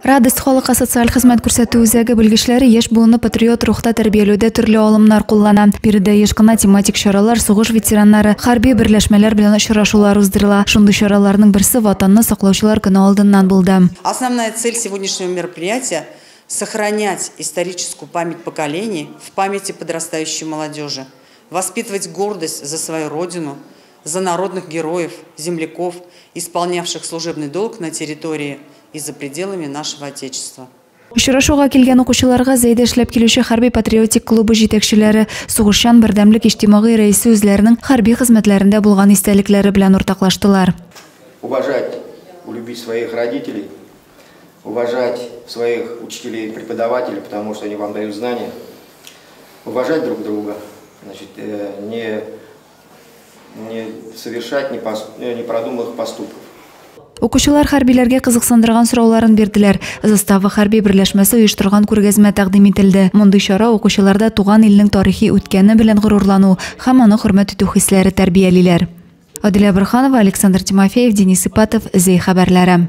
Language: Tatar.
Радость халыкка социаль хезмәт күрсәтү үзәге белгечләре яшь буынны патриот рухта тәрбияләүдә төрле алымнар куллана. Биредә еш кына тематик чаралар, сугыш ветераннары, хәрби берләшмәләр белән очрашулар уздырыла. Шундый чараларның берсе Ватанны саклаучылар көне алдыннан булды. Основная цель сегодняшнего мероприятия – сохранять историческую память поколений в памяти подрастающей молодежи, воспитывать гордость за свою родину, за народных героев, земляков, исполнявших служебный долг на территории и за пределами нашего Отечества. Очрашуга килгән укучыларга Зәйдә эшләп килүче хәрби патриотик клубы җитәкчеләре, Сугышчан бердәмлек иҗтимагый рәисе үзләренең хәрби хезмәтләрендә булган истәлекләре белән уртаклаштылар. Уважать, любить своих родителей, уважать своих учителей и преподавателей, потому что они вам дают знания, уважать друг друга, значит, не совершать непродуманных поступков. Укучылар хәрбиләргә кызыксындырган сорауларын бирделәр. Застава хәрби берләшмәсе оештырган күргәзмә тәкъдим ителде. Мондый чара укучыларда туган илнең тарихи үткәне белән горурлану һәм аны хөрмәт итү хисләре тәрбиялиләр. Адилә Бурханова, Александр Тимофеев, Денис Ипатов, Зәй хәбәрләре.